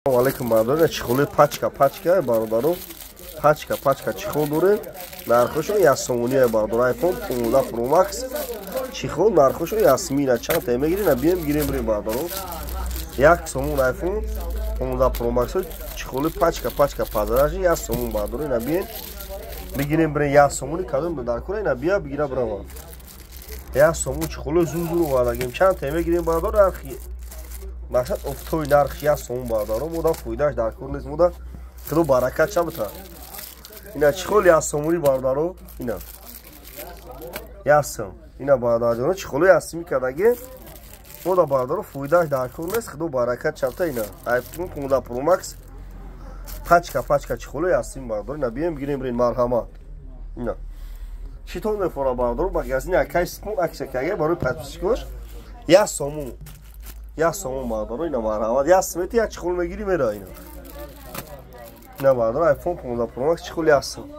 Алейкум, бародаро. Чехоли пачка пачка, бародаро, пачка пачка чехол дорем, нархошон 1 сомония, бародаро. iPhone 15 Pro Max чехол, нархошон ясмина. Чанд та мегирин? Бием, гирем, бирем, бародаро. 1 сомон iPhone 15 Pro Max чехоли пачка пачка подарочный 1 сомон, бародаро. Ина биен, бигирем, бирем, 1 сомони. Кадом дар кора? Ина бия, бигира, бирава. 1 сомон чехоли зур зур овардагем. Чанд та мегирем, бародаро? Нархи мақсад офтои нарх 1 сомон, бародаро. Мода фоидааш дар кор нест, мода худо баракат чабата. Ина чехол 1 сомонӣ, бародаро, ина 1 сом. Ина, бародарҷоно, чехоли 1 сомӣ кардаги мода, бародаро, фоидааш дар кор нест, худо баракат чабта. Ина iPhone 15 Pro Max пачка пачка чехоли 1 сом, бародаро. Ина бием, бигирем, бирем, марҳамат. Ина читон мефора, бародаро. Магазини акай Сипон акция кардаги барои подписчикош, 1 сомон, 1 сомон, бародаро. Ина марҳамат, 1 сом мети, як чехол мегирӣ, мера. Ина, ина, бародаро, iPhone 15 Pro Max чехол 1 сом.